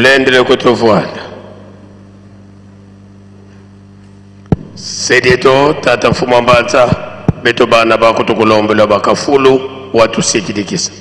Tulendele kutuvuanda Sedieto tata mfumu mbanza beto bana bakutukulombela bakafulu watusikilikisa.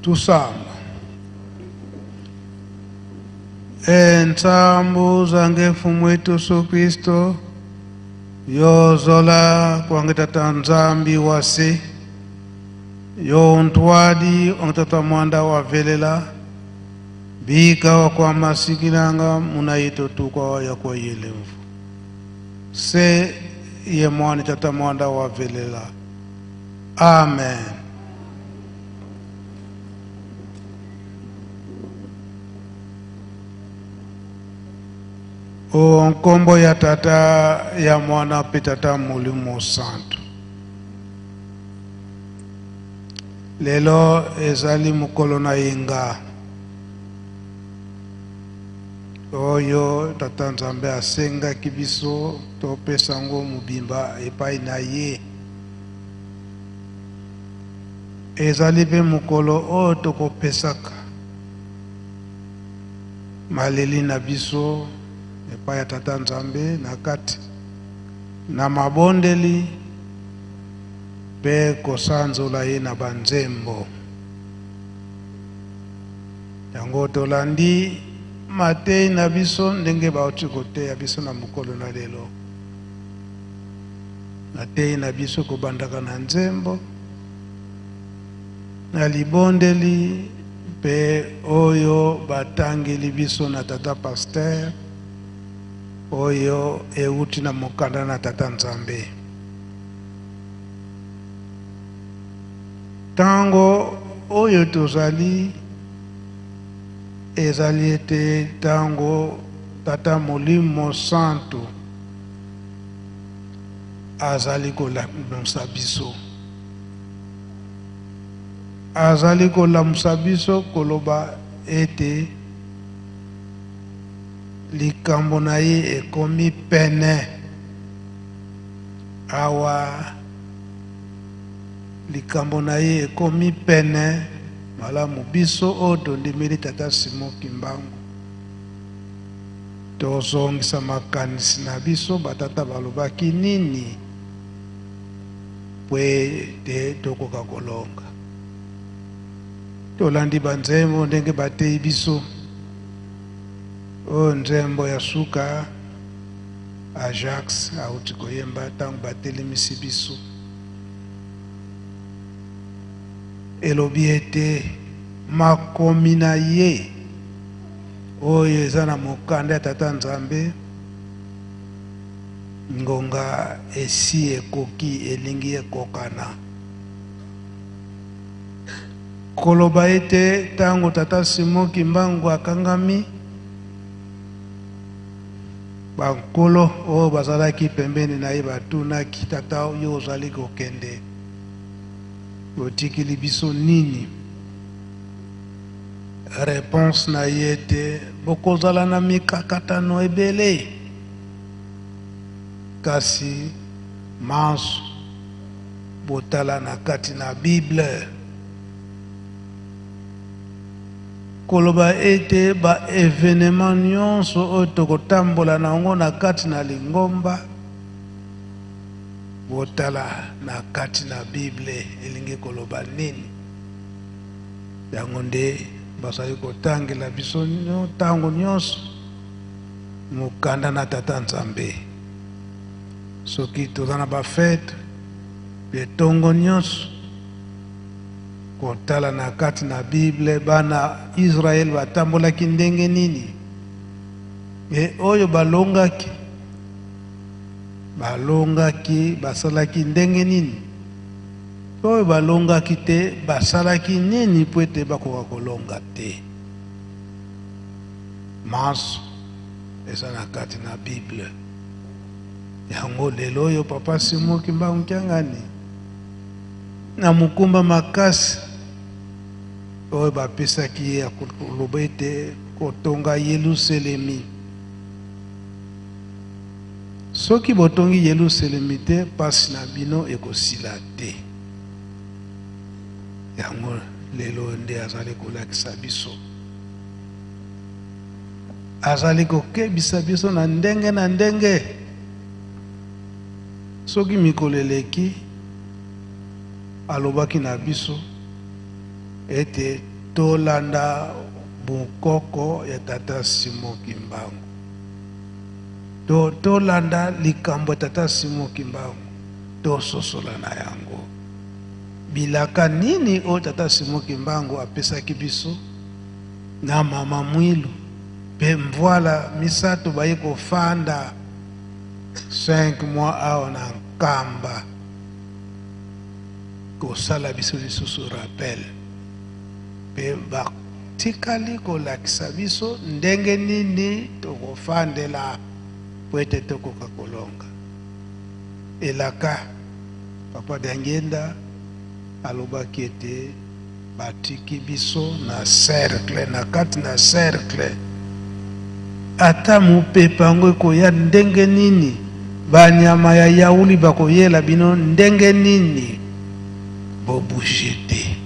Tusamba. Entsambu zange mfumu wetu Yesu Kristo yozola kwange tata Nzambi wase yo ntwadi onge tata mwanda wa velela bika wa kwa masikilanga munaito tukwa ya kwa yelemvu se ye mwani tata mwanda wa velela. Amen. O nkombo ya tata ya mwana pe tata Molimo Santu. Lelo ezali mokolo na yenga oyo tata Nzambe asengaki biso topesa yango mobimba epai na ye. Ezali mpe mokolo oyo tokopesaka maleli na biso epai ya tata Nzambe na kati na mabondeli mpe kosanzola ye na banzembo. Yango tolandi matei na biso ndenge bauti koteya biso na mokolo na lelo. Matei na biso kobandaka na nzembo, na libondeli mpe oyo batangeli biso na tata pasteur oyo euti na mokanda na tata Nzambe. Tango oyo tozali ezali ete tango tata Molimo Santu azali kolamusa biso, azali kolamusa biso koloba ete likambo na ye ekomi pene. Awa likambo na ye ekomi pene malamu biso oyo tondimeli tata Simon Kimbangu tozongisa makanisi na biso. Batata balobaki nini po ete tokoka kolonga? Tolandi banzembo ndenge bateyi biso. Oyo nzembo ya suka Ajax auti koyemba ntango batelemisi biso, elobi ete makomi na ye oyo eza na mokanda ya tata Nzambe, ngonga esi ekoki, elingi ekokana. Koloba ete ntango tata Simon Kimbangu akangami, bankolo oyo bazalaki pembeni na ye batunaki, tata yo ozali kokende, otikili biso nini? Réponse na ye ete bokozala na mikakatano ebele, kasi manso botala na kati na Bible. Koloba ete ba événement nyonso oyo tokotambola na yango na kati na lingomba Botala na kati na Bible elingi koloba nini. Yango nde bazali kotangela biso ntango nyonso mokanda na Tata Nzambe. Soki toza na bafete mpe ntongo nyonso kotala na kati na Bible bana Israele batambolaki ndenge nini, e oyo balongaki balongaki basalaki ndenge nini, oyo balongaki te basalaki nini mpo ete bakoka kolonga te. Manso eza na kati na Bible. Yango lelo oyo Papa Simon Kimbangu Kiangani na mokumba makasi oyo bapesaki ye ya koloba ete kotonga Yelusalemi. Soki botongi Yelusalemi te, pasi na bino ekosila te. Yango lelo nde azali kolakisa biso, azali kokebisa biso na ndenge na ndenge. Soki mikolo eleki, alobaki na biso ete tolanda bokoko ya Tata Simon Kimbangu, to tolanda likambo ya Tata Simon Kimbangu, tososola na yango bilaka nini oyo Tata Simon Kimbangu apesaki biso na Mama Mwilu mpe mvwala misato baye kofanda 5 mois awa na Nkamba, kosala biso lisusu rappel mpe batikali kolakisa biso ndenge nini tokofandela po ete tokoka kolonga elaka. Papa Diangienda alobaki ete batiki biso na cercle, na kati na cercle, ata mopepe yango ekoya ndenge nini, banyama ya yauli bakoyela bino ndenge nini, bobouge te,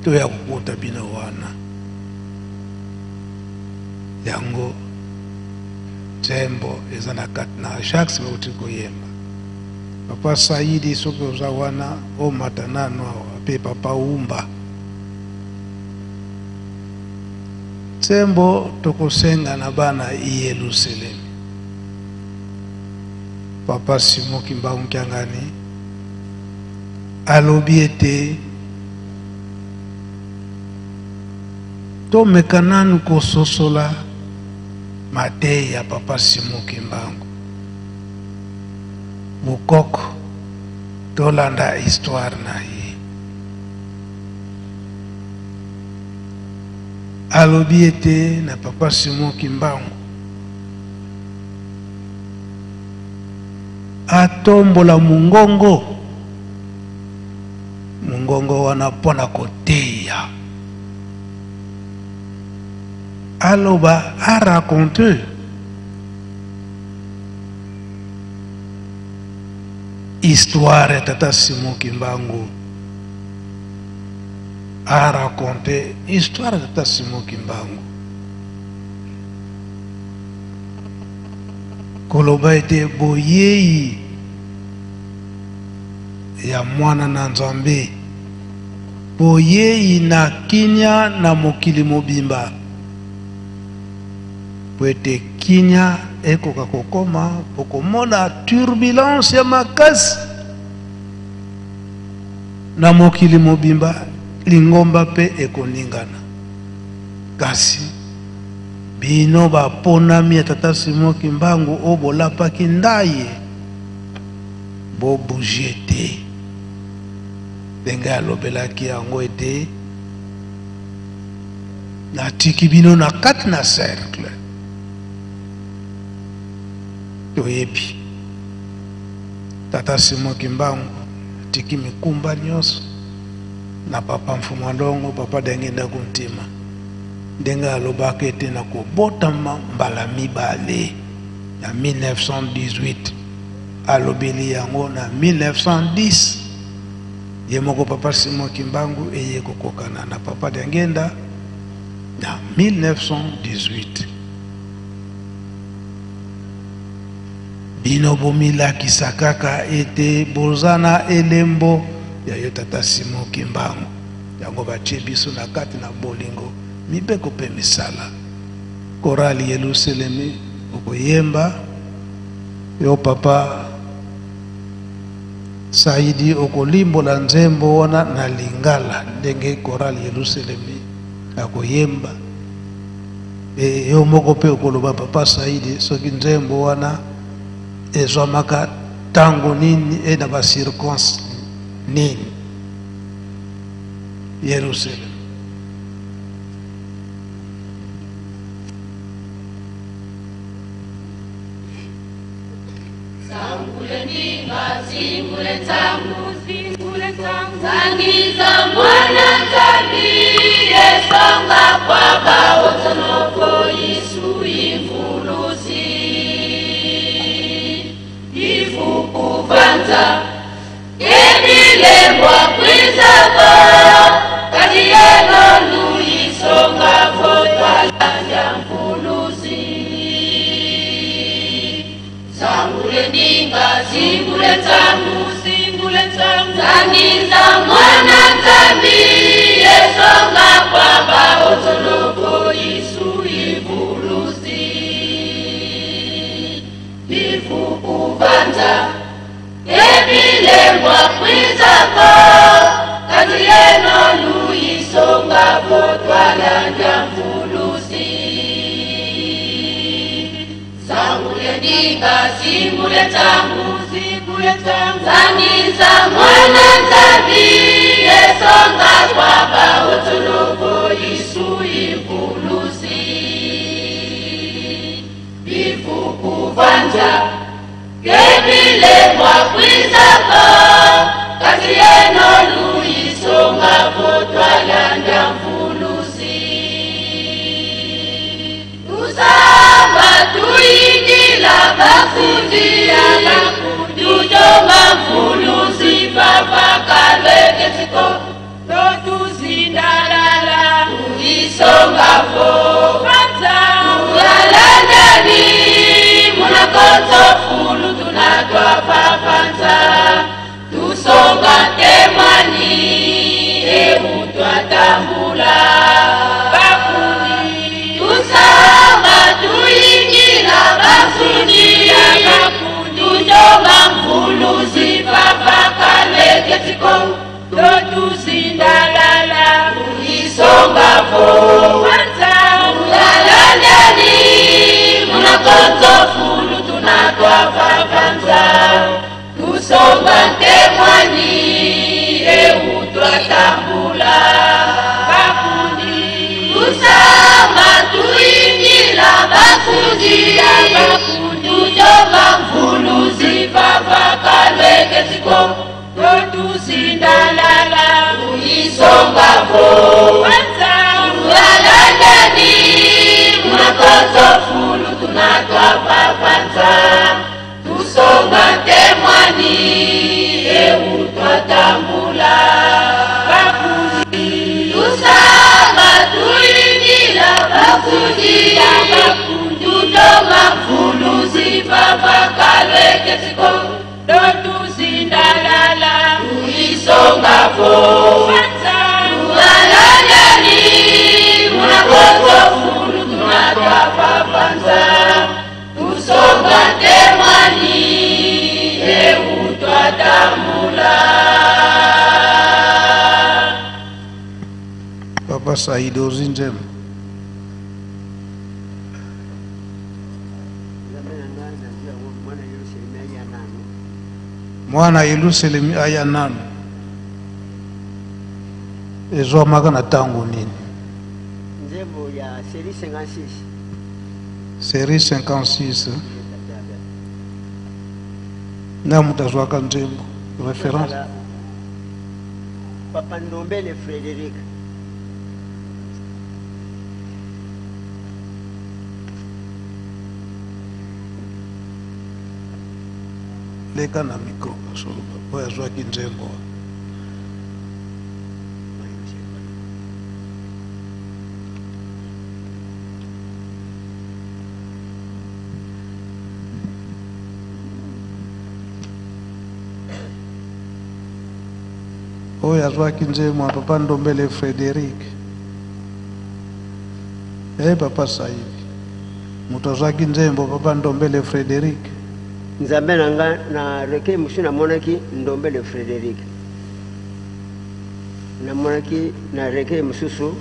toya kokuta bino wana. Yango nzembo eza na kati na Jacques bauti koyemba. Papa Saidi, soki oza wana omata nanu awa, pe Papa Umba. Nzembo tokosenga na bana Yelusalemi. Papa Simon Kimbangu Kiangani alobi ete tomeka nanu kososola mateya ya Papa Simon Kimbangu. Bokoko, tolanda histoire na ye. Alobi ete na Papa Simon Kimbangu atombola mongongo, mongongo wana mpo na koteya, aloba, a raconte histoire ya Tata Simon Kimbangu, a raconte histoire ya Tata Simon Kimbangu, koloba ete boyei ya mwana na Nzambe, boyei na kimia na mokili mobimba, po ete kimia ekoka kokoma, bokomona turbulence ya makasi na mokili mobimba, lingomba pe ekoningana. Kasi bino baponami ya Tata Simon Kimbangu oyo bolapaki ndaye, bobouge te. Ndenge alobelaki yango ete natiki bino na kati na cercle. Toyebi Tata Simon Kimbangu atiki mikumba nyonso na Papa Mfumu Alongo, Papa Diangienda Kuntima, ndenge alobaka ete na kobotama mbala mibale na 1918, alobeli yango na 1910 ye moko Papa Simon Kimbangu eye kokokana na Papa Diangienda na 1918. Bino bomilakisa kaka ete boza na elembo ya yo tata Simon Kimbangu. Yango batie biso na kati na bolingo, mibeko pe misala. Chorale Yelusalemi okoyemba, yo papa Saidi okolimbola nzembo wana na lingala ndenge chorale Yelusalemi akoyemba. E, yo moko mpe okoloba papa Saidi soki nzembo wana ezwamaka ntango nini e na ba circonstances nini. Yerusalem. Papa Saidi ozwi nzembo. Mwana Yelusalemi aya nanu ezwamaka na ntango nini? Nzembo ya série 56. Série 56. Na moto azwaka nzembo référence. Papa Ndombele Frédéric. Leka na micro asoloba oyo azwaki nzembo. Oyo azwaki nzembo ya papa Ndombele Frederic. Eh papa Saidi. Moto azwaki nzembo papa Ndombele Frederic. Nzambe na nga na recueil mosusu namonaki Ndombele Frederic. Namonaki na recueil mosusu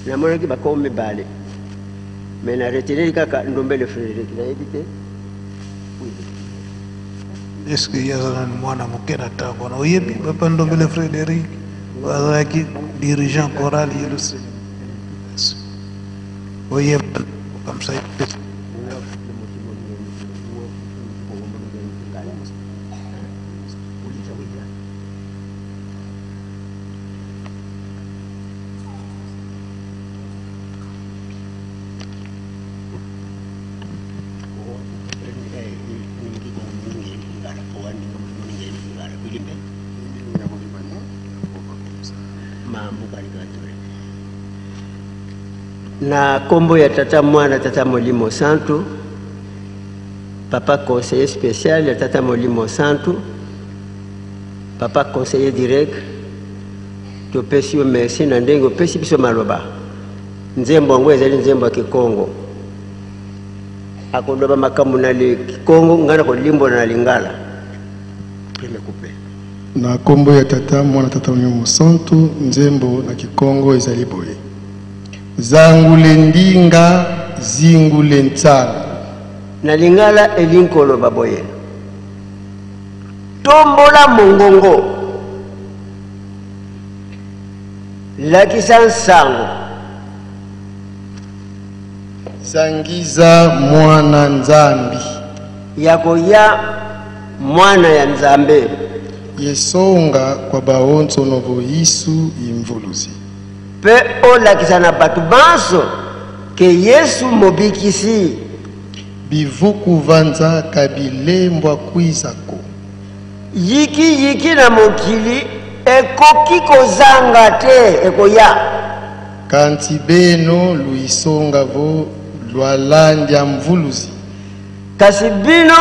namonaki bakombo mibale mais na retenir kaka Ndombele Frederic, nayebi te. Est-ce que ye aza nanu mwana moke na ntango wana? Oyebi papa Ndombele Frederic azalaki dirigeant chorale Yelusalemi. Oyeba comme ça. Na kombo ya Tata Mwana, Tata Molimo Santu, Papa conseiller spécial ya Tata Molimo Santu, Papa conseiller direct, topesi yo merci na ndenge opesi biso maloba. Nzembo yango ezali nzembo ya Kikongo. Akoloba makambo na Kikongo, ngai nakolimbola na Lingala. Premier couplet. Na kombo ya Tata Mwana, Tata Molimo Mosantu, nzembo na Kikongo ezali boye: Zangule ndinga zingule ntsangu. Na Lingala elingi koloba boye: tombola mongongo, lakisa nsango. Sangiza mwana Nzambi. Ya koya mwana ya Nzambe. Yesonga kwa baonso novo Yesu imvuluzi. Pe olakisa na bato banso ke Yesu mobikisi. Bivuku vanza kabilembwa kwizako. Yiki yiki na mokili ekoki kozanga te ekoya. Kanti beno luisonga vo lwalandia mvuluzi. Kasi bino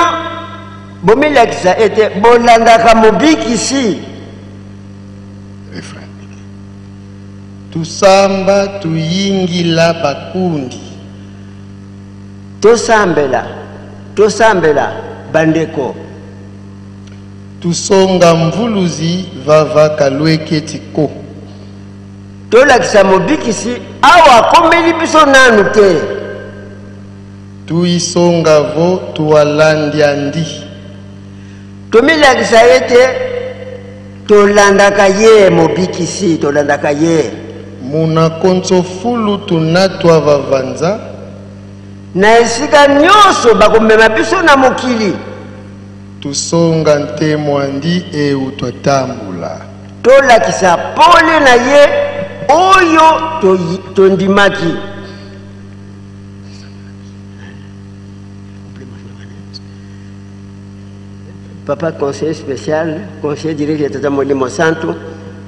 bomilakisa ete bolandaka mobikisi. Refrain. Tusamba tuyingila bakundi. Tosambela, tosambela bandeko. Tusonga mvuluzi vava kalweke tiko. Tolakisa mobikisi awa akomeli biso nanu te. Tuisonga vo tualandia ndi. Tomilakisa ete tolandaka ye mobikisi, tolandaka ye. Muna konso fulu tunatwa vavanza. Na esika nyonso bakomema biso na mokili. Tusonga ntemwa ndi eu twatambula. Tolakisa pole na ye oyo tondimaki. Papa conseiller spécial, conseiller direct ya Tata Molimo Santu,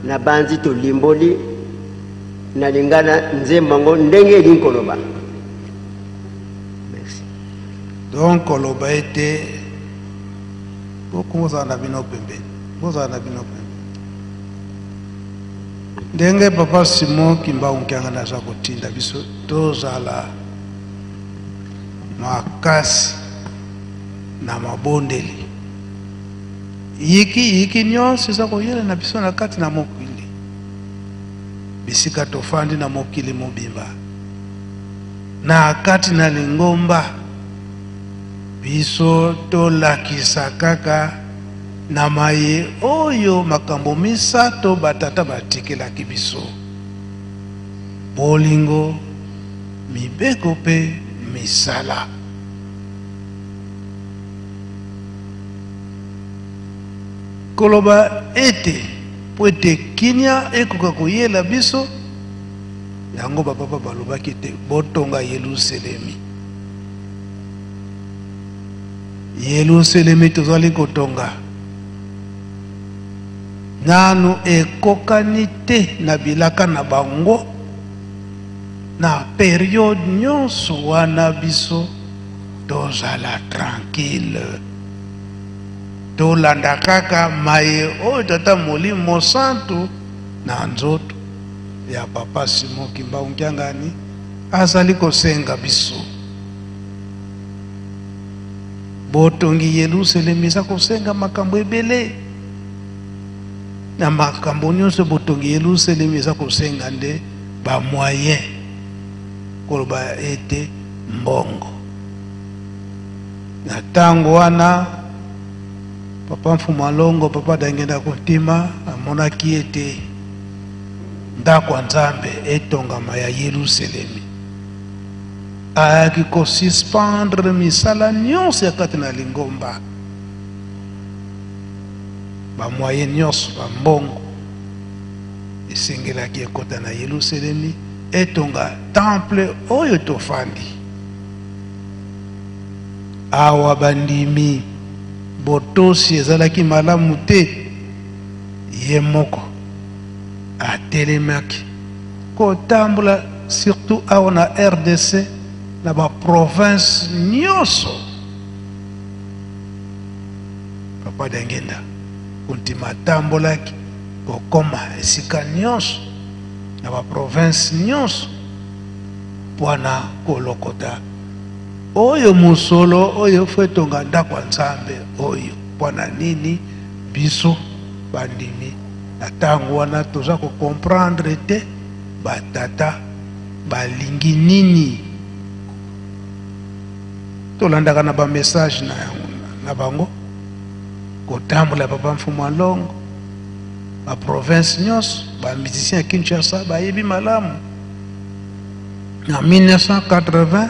na banzi tolimboli na lingala nzembo yango ndenge elingi koloba. Merci. Donc koloba ete bokozala na bino pembeni, bozala na bino pembeni. Ndenge Papa Simon Kimbangu Kiangani aza kotinda biso tozala makasi na mabondeli. Yiki yiki nyonso eza koyela na biso na kati na mokili, bisika tofandi na mokili mobimba, na kati na lingomba, biso tolakisa kaka na maye oyo makambo misato batata batikelaki biso: bolingo, mibeko pe misala. Koloba ete po ete kimia ekoka koyela biso, yango bapapa balobaki ete botonga Yelusalemi. Yelusalemi tozali kotonga nanu ekokani te na bilaka na bango. Na periode nyonso wana biso tozala tranquille. Tolanda kaka maye oyo Tata Molimo Mosantu na nzoto ya Papa Simon Kimbangu Kiangani azali kosenga biso. Botongi Yelusalemi eza kosenga makambo ebele. Na makambo nyonso botongi Yelusalemi eza kosenga nde ba moyen, koloba ete mbongo. Na tango wana Papa Mfumu Alongo, Papa Dangenda Kuntima amonaki ete ndako ya Nzambe etongama ya Yelusalemi. Ayaki ko suspendre misala nyonso ya kati na lingomba, ba moyen nyonso, ba mbongo esengelaki ekota na Yelusalemi etonga temple oyo tofandi awa. Bandimi botosi ezalaki malamu te, ye moko atelemaki kotambola surtout awa na RDC na ba province nyonso. Papa Diangienda Kuntima atambolaki kokoma esika nyonso na ba province nyonso mpona kolokota oyo mosolo oyo fo etonga ndako ya Nzambe oyo. Mpona nini biso bandimi na ntango wana toza kocomprendre te batata balingi nini? Tolandaka na bamessage na yango na bango kotambola Papa Mfumu Alongo ba province nyonso, ba musicien ya Kinshasa bayebi malamu. Na 1980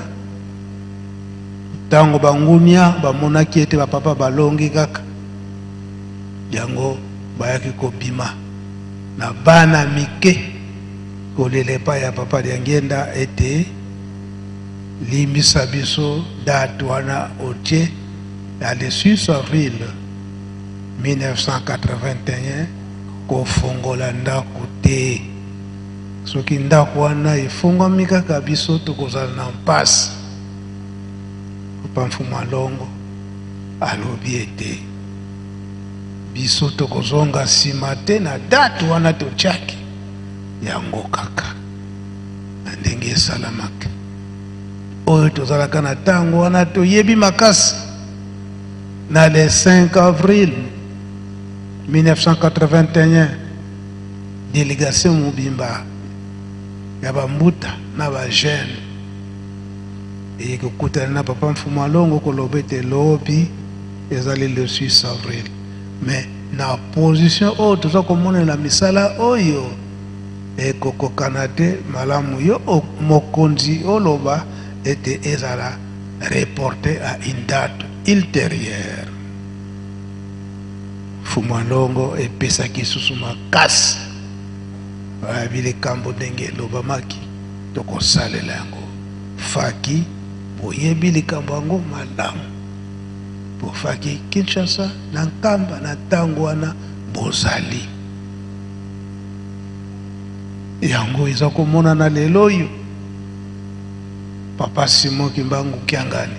ntango bangunia bamonaki ete bapapa balongi kaka yango, bayaki kobima na bana mike kolela epai ya Papa Diangienda ete limbisa biso, date wana otie ya le 6 avril 1981 kofongola ndako te. Soki ndako wana efongwami kaka, biso tokozala na mpasi. Papa Mfumu Alongo alobi ete biso tokozonga nsima te na date wana totiaki yango kaka na ndenge esalamaki. Oyo tozalaka na ntango wana toyebi makasi, na le 5 avril 1981 délégation mobimba ya bambuta na bajeune eye kokutana na Papa Mfumu Alongo koloba ete lobi ezali le 6 avril, mais na position oyo toza komonela misala oyo ekokokana te. Malamu yo mokonzi oloba ete ezala reporté à une date ultérieure. Mfumu Alongo epesaki susu makasi, bayabi likambo ndenge elobamaki tokosalela yango. Faki boyebi likambo yango malamu, bofaki Kinshasa na Nkamba na ntango wana bozali yango eza komonana lelo oyo. Papa Simon Kimbangu Kiangani,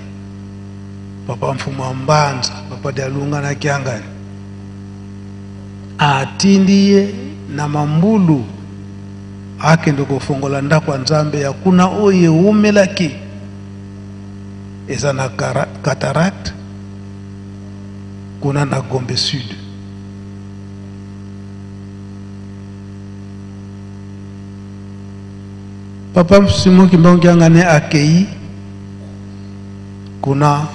Papa Mfumu wa Mbanza, Papa Dialunga na Kiangani atindi ye na mambulu akende kofongola ndako ya Nzambe ya kuna oyo ewumelaki eza na cataracte kuna na Gombe Sud. Papa Simon Kimbangu Kiangani akei kuna,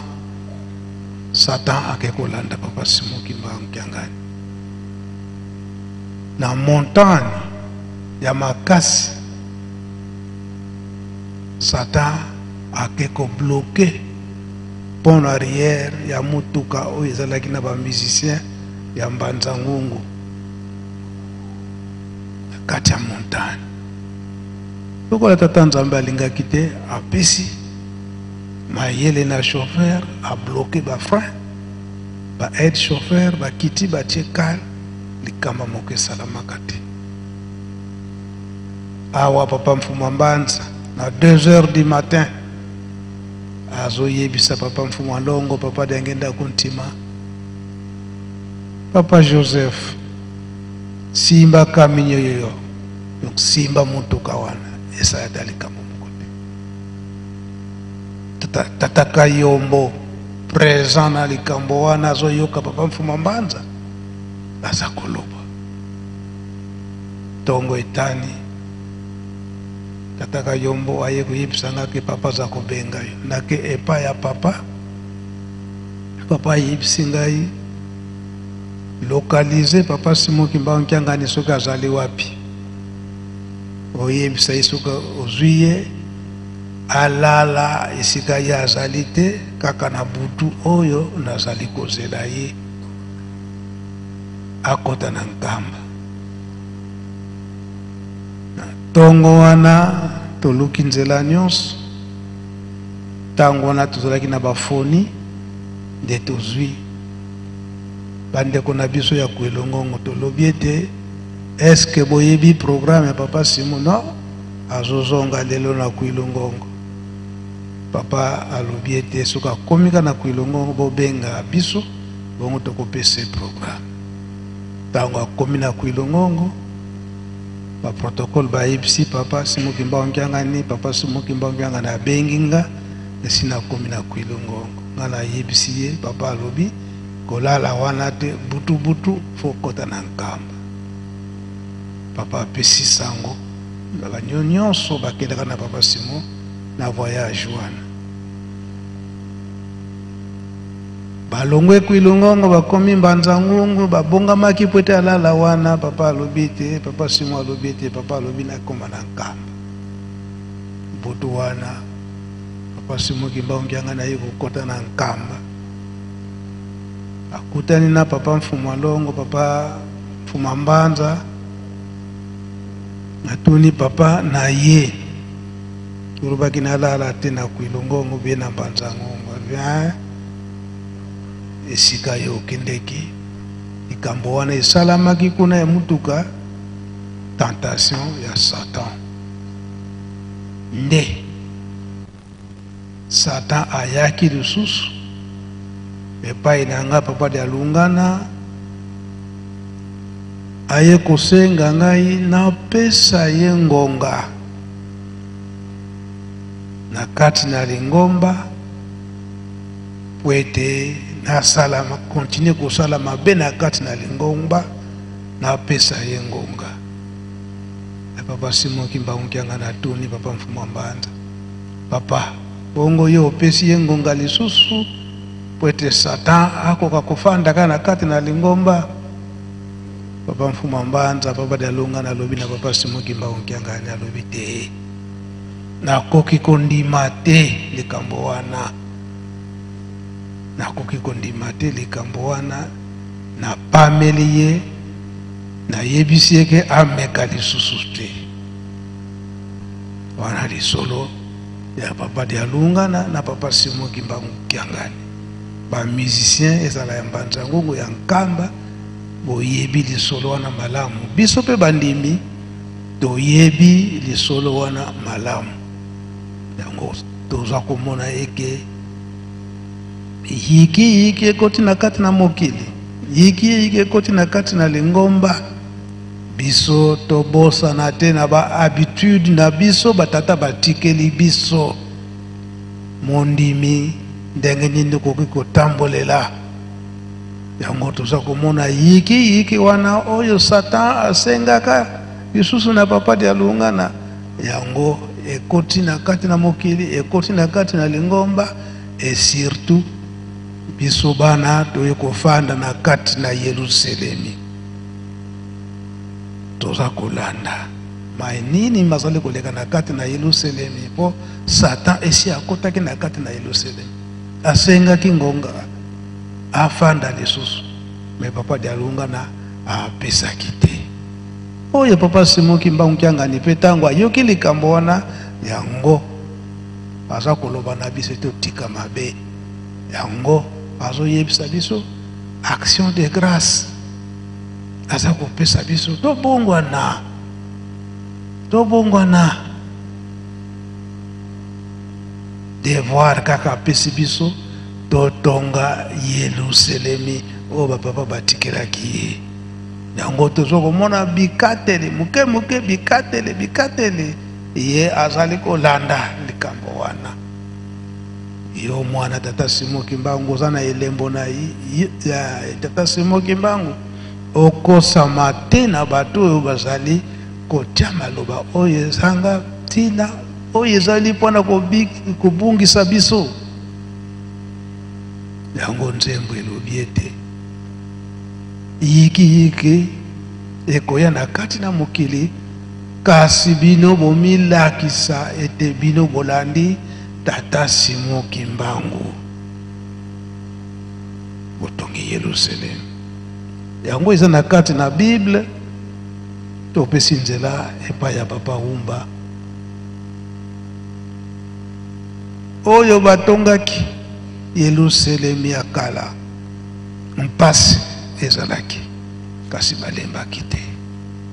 Satan ake kolanda Papa Simon Kimbangu Kiangani na montagne ya makasi. Satan ake kobloquer pont arrière ya mutuka oyo ezalaki na bamusicien ya Mbanza Ngungu na kati ya montagne. Lokola Tata Nzambe alingaki te, apesi mayele na chauffeur abloquer bafrein, ba aide chauffeur bakiti batie kale, likambo moko esalamaka te. Awa Papa Mfumu Mbanza na 2 heures du matin azoyebisa Papa Mfumu Alongo, Papa Diangienda Kuntima. Papa Joseph, simba kaminyo yoyo, donc simba motuka wana, esala ata likambo moko te. Tata, tata Kayombo présent na likambo wana, azoyoka papa Mfuma Mbanza aza koloba. Tongo etani, tata Kayombo aye koyebisa nga ke papa aza kobenga yo. Nake epai ya papa, papa ayebisi ngai localiser papa Simon Kimbangu Kiangani soki azali wapi, oyebisa ye soki ozwi ye alala esika ye azali te, kaka na butu oyo nazali kozela ye akota na Nkamba. Na tongo wana toluki nzela nyonso, ntango wana tozalaki na bafoni nde tozwi bandeko na biso ya Kwilu-Ngongo, tolobi ete eske boyebi programme ya papa Simon? Non, azozonga lelo na Kwilu-Ngongo. Papa alobi ete soki akomi kaka na Kwilu-Ngongo bobenga biso, bongo tokopesa ye programme. Ntango akomi na Kwilu-Ngongo, ba protocole bayebisi papa Simon Kimbangu Kiangani, papa Simon Kimbangu Kiangani abengi nga esi nakomi na Kwilu-Ngongo. Nga nayebisi ye, papa alobi kolala wana te, butu butu fo kota na Nkamba. Papa apesi sango na banyo nyonso bakendaka na papa Simon na voyage wana. Balongwe Kwilu-Ngongo bakomi Mbanza-Ngungu, babongamaki po ete alala wana. Papa alobi ete, papa Simon alobi ete, papa alobi nakoma na Nkamba. Butu wana papa Simon Kimbangu Kiangani aye kokota na Nkamba, akutani na papa Mfuma Longo, papa Mfuma Mbanza. Natuni papa na ye, olobaki nalala te na Kwilu-Ngongo be na Mbanza-Ngungu. Alobi, hein, esika yo okendeki, likambo wana esalamaki kuna ya mutuka, tentation ya Satan. Nde Satan ayaki lisusu epai na nga, papa Dialungana aye kosenga ngai napesa ye ngonga na kati na lingomba po ete nasala continue kosala mabe na kati na lingomba, napesa ye ngonga. Na papa Simon Kimbangu Kiangani atuni papa Mfumu Mbanza, papa bongo yo opesi ye ngonga lisusu po ete Satan akoka kofanda kaka na kati na lingomba? Papa Mfumu Mbanza, papa Dialungana alobi na papa Simon Kimbangu Kiangani, alobi te, nakoki kondima te likambo wana, nakoki kondima te likambo wana. Napameli ye, nayebisi ye ke ameka lisusu te. Wana lisolo ya papa Dialungana na papa Simon Kimbangu Kiangani. Ba musiciens ezala ya Mbanza Ngungu ya Nkamba, boyebi lisolo wana malamu. Biso pe bandimi toyebi lisolo wana malamu. Yango toza komona eke yiki yiki ekoti na kati na mokili, yiki yiki ekoti na kati na lingomba. Biso tobosana te na ba habitude na biso batata batikeli biso. Mondimi ndenge nini okoki kotambolela yango? Toza komona yiki yiki wana oyo Satan asengaka lisusu na papa Dialungana, yango ekoti na kati na mokili, ekoti na kati na lingomba, et surtout biso bana toye kofanda na kati na Yerusalemi, toza kolanda mai nini mazali koleka na kati na Yerusalemi, po Satan esi akotaki na kati na Yerusalemi, asengaki ngonga afanda lisusu, mais papa Dialungana apesaki te. Oyo papa Simon Kimbangu Kiangani pe tango ayoki likambo wana, yango aza koloba na biso totika mabe, yango azoyebisa biso action de grâce, aza kopesa biso tobongwana, tobongwana. Devoir kaka apesi biso totonga Yerusalemi. oyo bapapa batikelaki ye. Yango tozo komona bikateli moke moke, bikateli bikateli, ye azali kolanda likambo wana. Yo mwana tata Simon Kimbangu oza na elembo na ya tata Simon Kimbangu, okosama te na bato oyo bazali kotia maloba oyo ezanga ntina, oyo ezali mpona kobungisa biso. Yango nzembo elobi ete yikiyiki ekoya na kati na mokili, kasi bino bomilakisa ete bino bolandi tata Simon Kimbangu, botongi Yerusalem. Yango eza na kati na Bible. Topesi nzela epai ya papa Wumba oyo batongaki Yerusalem ya kala. Mpasi ezalaki, kasi balembaki te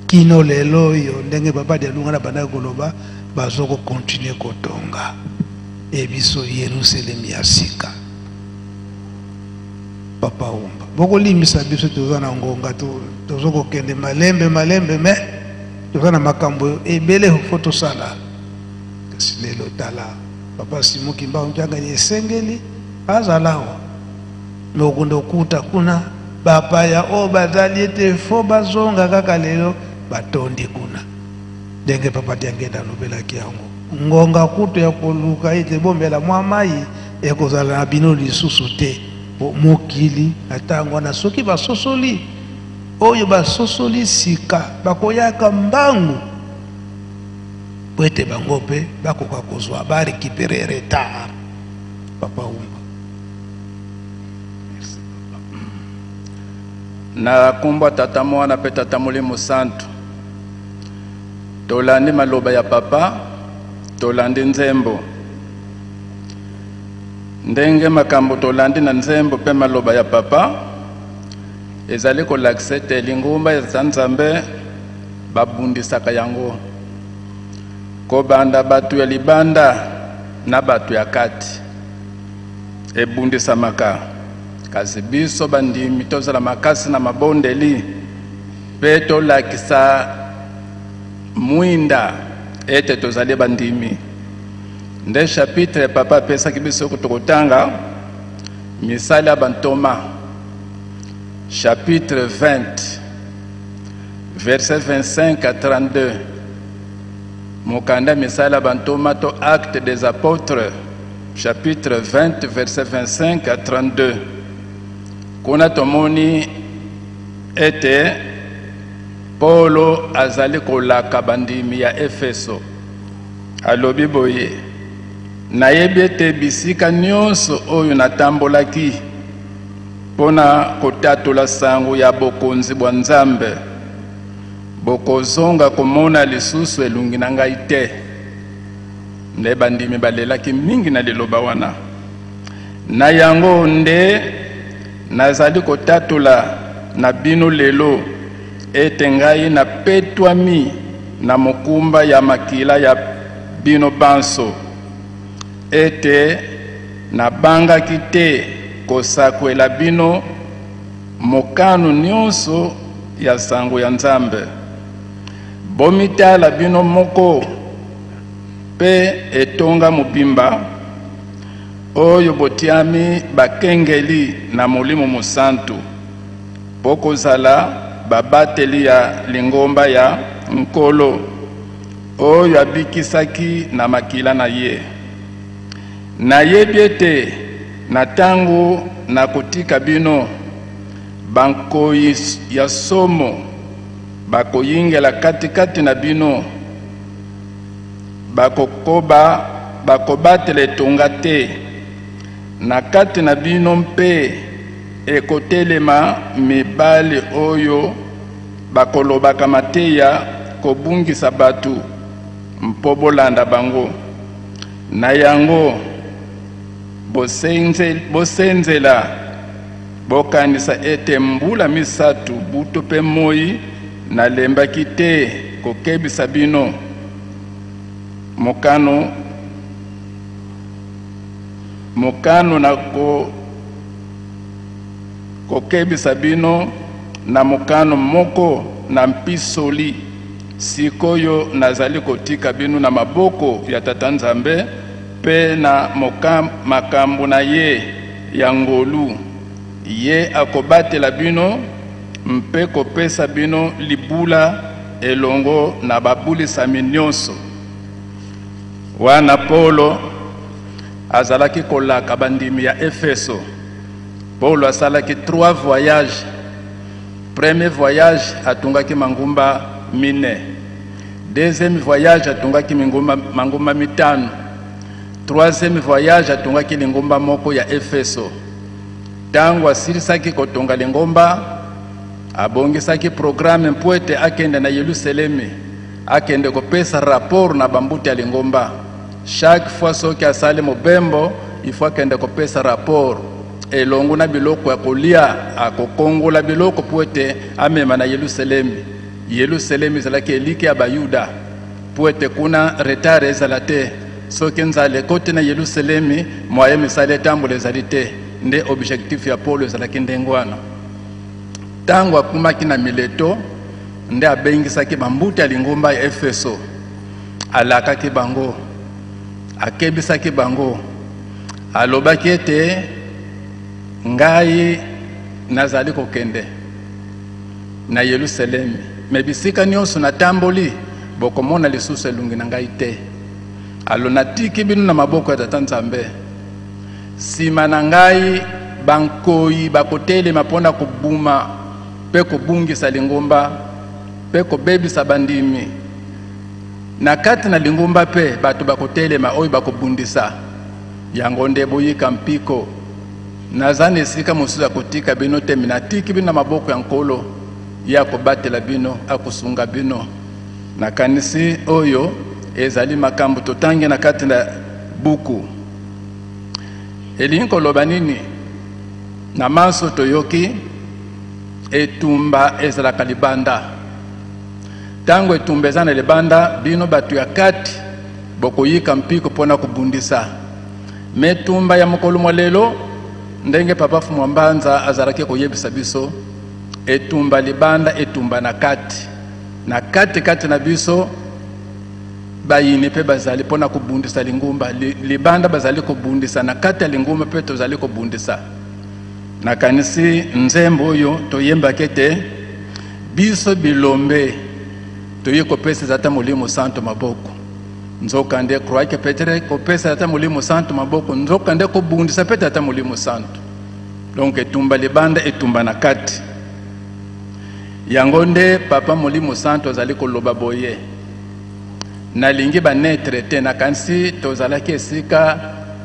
kino lelo oyo. Ndenge papa Dialungana na bandaki koloba, bazo kokontinue kotonga e biso Yerusalem ya sika. Papa Wumba, bokolimbisa biso, toza na ngonga, tozo kokende malembe malembe, me toza na makambo ebele fo tosala. Kasi lelo tala papa Simon Kimbangu Kiangani esengeli azala awa, me okende okuta kuna bapaya oyo bazali ete fo bazonga kaka lelo, batondi kuna. Ndenge papa Diangenda alobelaki yango, ngonga kutu ya koluka ete bomela mwa mai ekozala na bino lisusu te. Po mokili na ntango wana, soki basosoli oyo basosoli sika, bakoyaka mbangu po ete bango mpe bakoka kozwa barécupérer retard. Papa Wumba. Na nkombo ya Tata, Mwana mpe Tata Molimo Santu, tolandi maloba ya papa, tolandi nzembo. Ndenge makambo tolandi na nzembo mpe maloba ya papa ezali kolakisa ete lingomba ya Tata Nzambe babundisaka yango kobanda bato ya libanda na bato ya kati, ebundisamaka. Kasi biso bandimi tozala makasi na mabondeli mpe tolakisa mwinda ete tozali bandimi. Nde chapitre papa apesaki biso tokotanga Misala ya Bantoma chapitre 20 verset 25 à 32. Mokanda Misala ya Bantoma to Actes des Apôtres chapitre 20 verset 25 à 32. Kuna tomoni ete Polo azali kolaka bandimi ya Efeso. Alobi boye: nayebi ete bisika nyonso oyo natambolaki mpo na kotatola sango ya bokonzi bwa Nzambe, bokozonga komona lisusu elongi na ngai te. Nde bandimi balelaki mingi na liloba wana. Na yango nde nazali kotatola na bino lelo ete ngai napetwami na mokumba ya makila ya bino banso, ete nabangaki te kosakwela bino mokano nyonso ya sango ya Nzambe. Bomitala bino moko mpe etonga mobimba oyo botiami bakengeli na Molimo Mosantu mpo kozala babateli ya lingomba ya Nkolo oyo abikisaki na makila na ye. Nayebi ete na tango nakotika bino, bankoyi ya somo bakoyingela katikati na bino, bakokoba bakobatela etonga te. Na kati na bino mpe ekotelema mibali oyo bakolobaka mateya kobungisa bato mpo bolanda bango. Na yango bosenzela, bokanisa ete mbula misato butu mpe moi nalembaki te kokebisa bino. Mokano na kokebisa bino na mokano moko na mpisoli. Sikoyo nazali kotika bino na maboko ya Tata Nzambe mpe na makambo na ye ya ngolu. Ye akobatela bino mpe kopesa bino libula elongo na babulisami nyonso. Wana Polo azalaki kolaka bandimi ya Efeso, Polo asalaki trois voyages. Premier voyage atungaki mangumba mine. Deuxième voyage atungaki mangumba mitano. Troisième voyage atungaki lingomba moko ya Efeso. Tango asilisaki kotonga lingomba, abongisaki programme mpo ete akende na Yelusalemi, akende kopesa rapport na bambuta ya lingomba. Chaque fois soki asali mobembo, il faut akende kopesa rapport elongo na biloko ya kolia, akokongola biloko mpo ete amema na Yelusalemi. Yelusalemi ezalaki elike ya Bayuda, mpo ete kuna retard ezala te. Soki nzala ekoti na Yelusalemi, moyen misala etambola ezali te. Nde objectif ya Polo ezalaki ndenge wana. Tango akumaki na Mileto, nde abengisaki bambuta ya lingomba ya Efeso, alakaki bango, akebisaki bango, alobaki ete ngai nazali kokende na Yelusalemi, me bisika nyonso natamboli bokomona lisusu elongi na ngai te. Alo natiki bino na maboko ya Tata Nzambe. Sima na ngai bankoyi bakotelema mpo na kobuma mpe kobungisa lingomba mpe kobebisa bandimi. Na kati na lingomba mpe bato bakotelema oyo bakobundisa yango. Nde boyika mpiko. Naza na esika mosusu ya kotika bino te, me natiki bino na maboko ya Nkolo. Ye akobatela bino, akosunga bino. Nakanisi oyo ezali makambo totangi na kati na buku. Elingi koloba nini? Na manso toyoki, etumba ezalaka libanda. Tango etumba eza na libanda, bino bato ya kati bokoyika mpiko mpo na kobundisa. Me etumba ya mokolo mwa lelo, ndenge Papa Fumwa Mbanza azalaki koyebisa biso, etumba libanda, etumba na kati. Na kati kati na biso bayini mpe bazali mpo na kobundisa lingomba. Libanda bazali kobundisa, na kati ya lingomba mpe tozali kobundisa. Nakanisi nzembo oyo toyembaki ete biso bilombe toye kopesa Tata Molimo Santo maboko. Nzoka nde croyaki peut-être kopesa Tata Molimo Santo maboko, nzoka nde kobundisa mpe Tata Molimo Santo. Donc etumba libanda, etumba na kati. Yango nde Papa Molimo Santo azali koloba boye, nalingi ba neutre te. Nakanisi tozalaki esika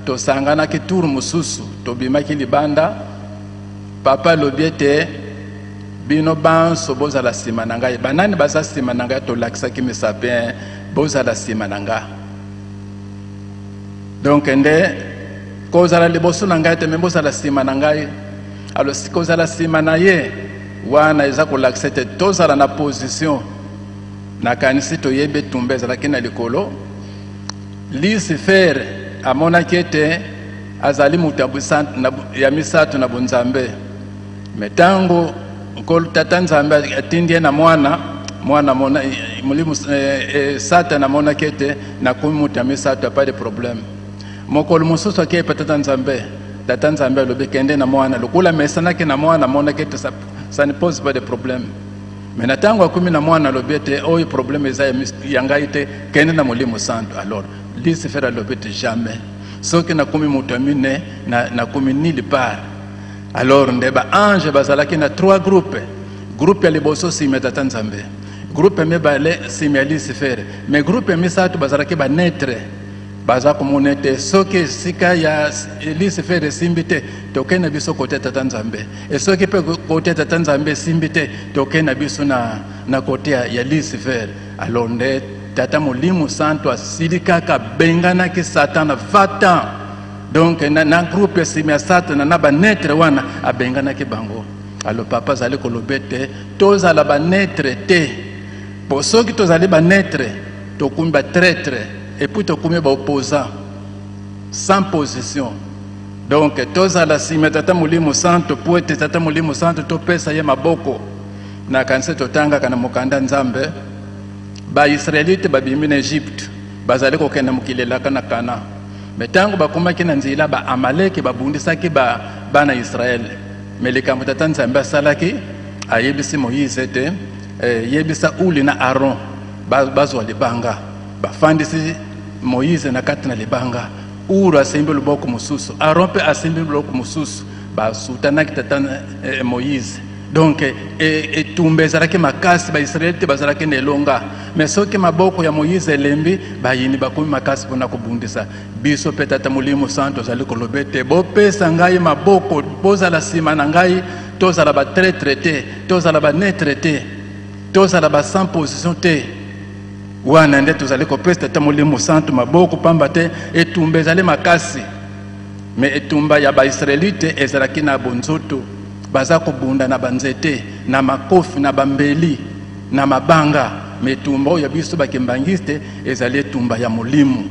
tosanganaki tour mosusu, tobimaki libanda, Papa alobi ete bino banso bozala nsima na ngai. Banani baza nsima na ngai? Tolakisaki misape, bozala nsima na ngai. Donc nde kozala liboso na ngai te, me bozala nsima na ngai. Alors kozala nsima na ye wana eza kolakisa ete tozala na position. Nakanisi toyebi etumba ezalaki na likolo. Lucifer amonaki ete azali moto ya misato na bonzambe, me ntango Nkolo Tata Nzambe atindi ye na mwana, mwana mona, molimo, Satana amonaki ete nakomi moto ya misato, ya pas de problème. Mokolo mosusu akei epa Tata Nzambe, Tata Nzambe alobi kende na mwana. Lokola amesanaki na mwana, amonaki ete ça ne pose pas de problème. Mais na ntango akomi na mwana, alobi ete oyo problème eza ya ngai te, kende na Molimo Santo. Alors Lucifer alobi ete jamais, soki nakomi moto ya mine, nakomi nulle part. Alors nde ba ange bazalaki na trois groupes. Groupe ya liboso nsima ya Tata Nzambe, groupe ya mibale nsima ya Lucifer, mais groupe ya misato bazalaki ba neutre. Baza komona ete soki esika ya Lucifer esimbi te, tokei na biso kote Tata Nzambe, e soki mpe kote Tata Nzambe esimbi te, tokei na biso na kote ya Lucifer. Alors nde Tata Molimo Santo asili kaka abenganaki Satana va-t'en. Donc na groupe nsima ya Satana na banetre wana abenganaki bango. Alors Papa azali koloba ete tozala banetre te, po soki tozali banetre tokomi batraitre, et puis tokomi baopposant sans position. Donc tozala nsima ya Tata Molimo Santo mpo ete Tata Molimo Santo topesa ye maboko. Nakanisi totangaka na mokanda Nzambe, Ba-Israelite babimi na Egypte, bazali kokende mokili elaka na Kana. Me ntango bakomaki na nzela, Ba-Amaleke babundisaki ba bana Israele. Me likambo Tata Nzambe asalaki, ayebisi Moïse ete eh, yebisa Uli na Aaron bazwa libanga. Bafandisi Moïse na kati na libanga. Uru asimbi loboko mosusu, Aaron mpe asimbi loboko mosusu, basutanaki tata eh, Moïse. Donc eh, etumba ezalaki makasi, Baisraele te bazalaki na elonga. Me soki maboko ya Moïse elembi, bayini bakomi makasi mpona kobundisa biso. Mpe Tata Molimo Santo azali koloba ete bopesa ngai maboko, bozala nsima na ngai, tozala batraitre te, tozala banetre te, tozala ba sans position te. Wana nde tozali kopesa Tata Molimo Santo maboko, pamba te etumba ezali makasi. Me etumba ya Baisraelite ezalaki na bonzoto, baza kobunda na banzete, na makofi, na bambeli, na mabanga. Me etumba oyo ya biso bakimbangiste ezali etumba ya molimo.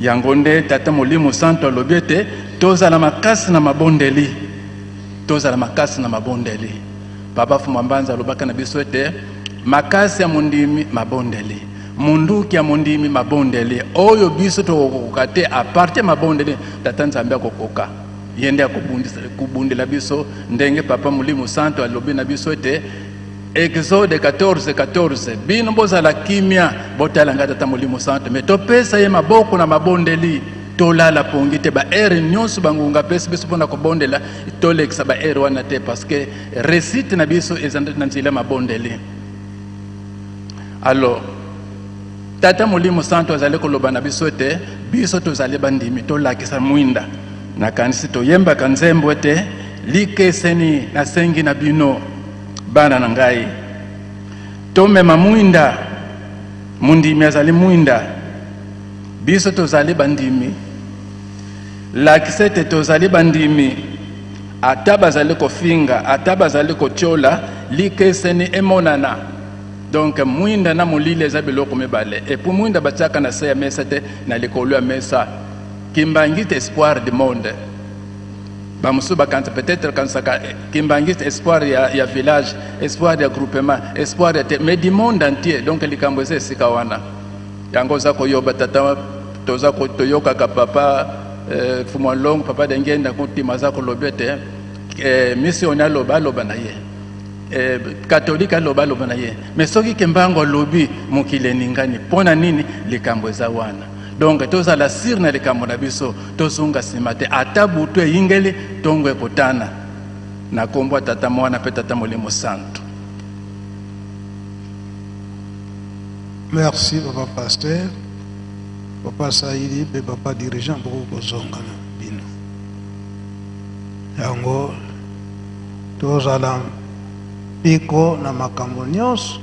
Yango nde Tata Molimo Santo alobi ete tozala makasi na mabondeli, tozala makasi na mabondeli. Papa Fuma Mbanza alobaka na biso ete makasi ya mondimi mabondeli, munduki ya mondimi mabondeli. Oyo biso tokokoka te a partir mabondeli, Tata Nzambe akokoka. Ye nde akobundela biso, ndenge Papa Molimo Santo alobi na biso ete Exode 14, 14, bino bozala kimia, botala ngai Tata Molimo Santo, me topesa ye maboko na mabondeli, tolala pongi te, ba heure nyonso bangonga apesi biso mpona kobondela, tolekisa ba heure wana te, parce que réussite na biso eza na nzela mabondeli. Alors Tata Molimo Santo azali koloba na biso ete biso tozali bandimi, tolakisa mwinda. Nakanisi toyembaka nzembo ete likeseni nasengi na bino bana na ngai, tomema mwinda. Mondimi azali mwinda, biso tozali bandimi. Lakisa ete tozali bandimi, ata bazali kofinga, ata bazali kotiola, likeseni emonana. Donc mwinda na molili eza biloko mibale. Et puis mwinda batiaka na se ya mesa te, na likolo ya mesa. Kimbangiste espoir du monde. Bamosusu bakanisa peut-être kanisaka eh, kimbangiste espoir ya, ya village, espoir ya groupement, espoir ya te, mais du monde entier. Donc likambo eza esika wana. Yango oza koyoba tata, toza toyokaka papa eh, Fumwa Longo, papa Dengenda Kutima aza koloba ete eh, mission aloba aloba na ye eh, katolike aloba aloba na ye, mais soki Kimbangu alobi mokili eningani. Mpo na nini? Likambo eza wana. Donc tozala sire na likambo na biso, tozonga nsima te, ata butu eyingeli, ntongo ekotana. Na nkombo ya Tata Mwana mpe Tata Molimo Santo. Merci papa pasteur, papa Saidi pe papa dirigeant boko kozonga na bino. Yango tozala mpiko na makambo nyonso.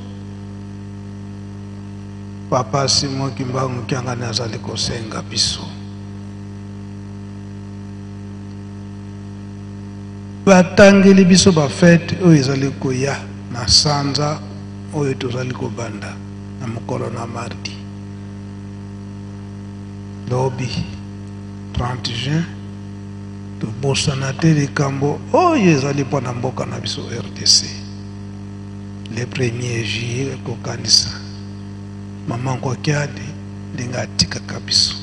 Papa Simon Kimbangu Kiangani azali kosenga biso. Batangeli biso ba fete oyo ezali koya na sanza oyo tozali kobanda na mokolo na mardi lobi 30 juin. Tobosana te likambo oyo ezali mpo na mboka na biso RDC. Le premier juillet kokanisa mama Nkokiadi ndenge atikaka biso.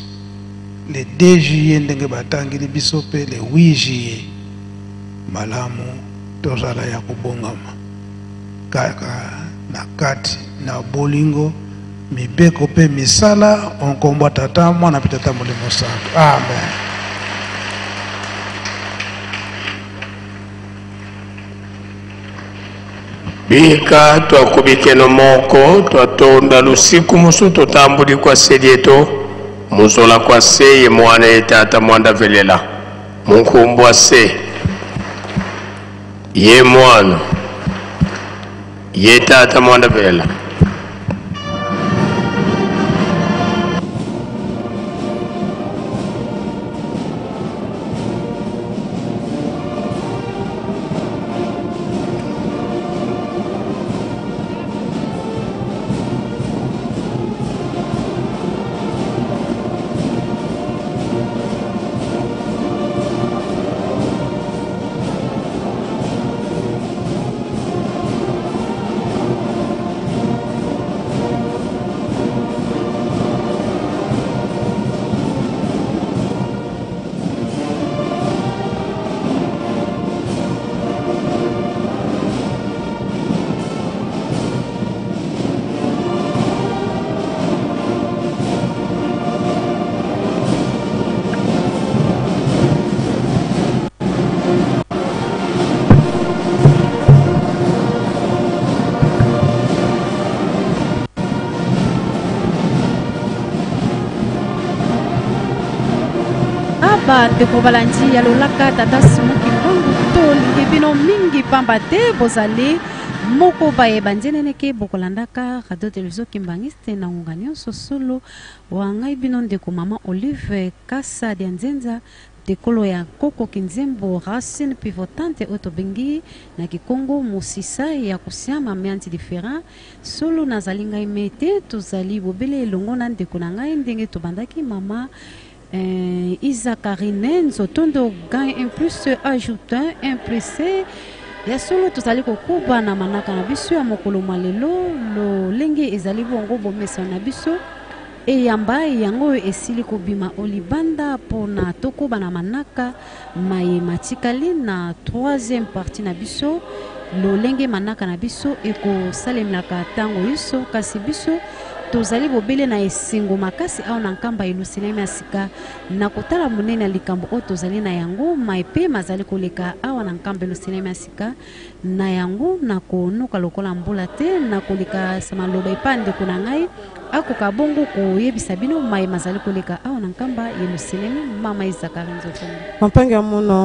Le 2 juillet ndenge batangeli biso mpe le 8 juillet. Malamu tozala ya kobongama kaka na kati na bolingo, mibeko mpe misala onkombo Tata, Mwana mpe Tata Molimo Santo. Amen. Bika twakubikeno moko twatonda lusiku musu totambuli kwa selieto muzola kwa se ye mwana ye tata mwanda velela munkumbwa se ye mwana ye tata mwanda velela. Bandeko balandi ya lolaka tata Simon Kimbangu, tolingi bino mingi pamba te bozali moko baye banzeneneke bokolandaka radio television kimbangiste na ngonga nyonso. Solo wa ngai bino ndeko mama Olive Kasa dia Nzenza, tekolo ya nkoko kinzembo, racine pivotante oyo tobengi na kikongo mosisa ya kosiama mianti différent. Solo nazali ngai me te, tozali bobele elongo na ndeko na ngai ndenge tobandaki mama Isa Karine Nzotondo gagne un plus ajoute un, un plus. Ya solo tozali kokuba na manaka na biso ya mokolo mwa lelo lolenge ezali bongo bomesano na biso eyamba yango oyo esili kobima o libanda mpo na tokoba na manaka maye matikali na troisième partie na biso lolenge manaka na biso ekosalemelaka ntango nyonso. Kasi biso tozali bobele na esengo makasi awa na Nkamba Yelusalemi ya sika na kotala monene ya likambo oyo tozali na yango mai mpe mazali koleka awa na Nkamba Yelusalemi ya sika. Na yango nakonoka lokola mbula te, nakoleka maloba epai ndeko na ngai akoka bongo koyebisa bino mai mazali koleka awa na Nkamba Yelusalemi. Mama Izakari Nzotondo. Mapangi ya mono.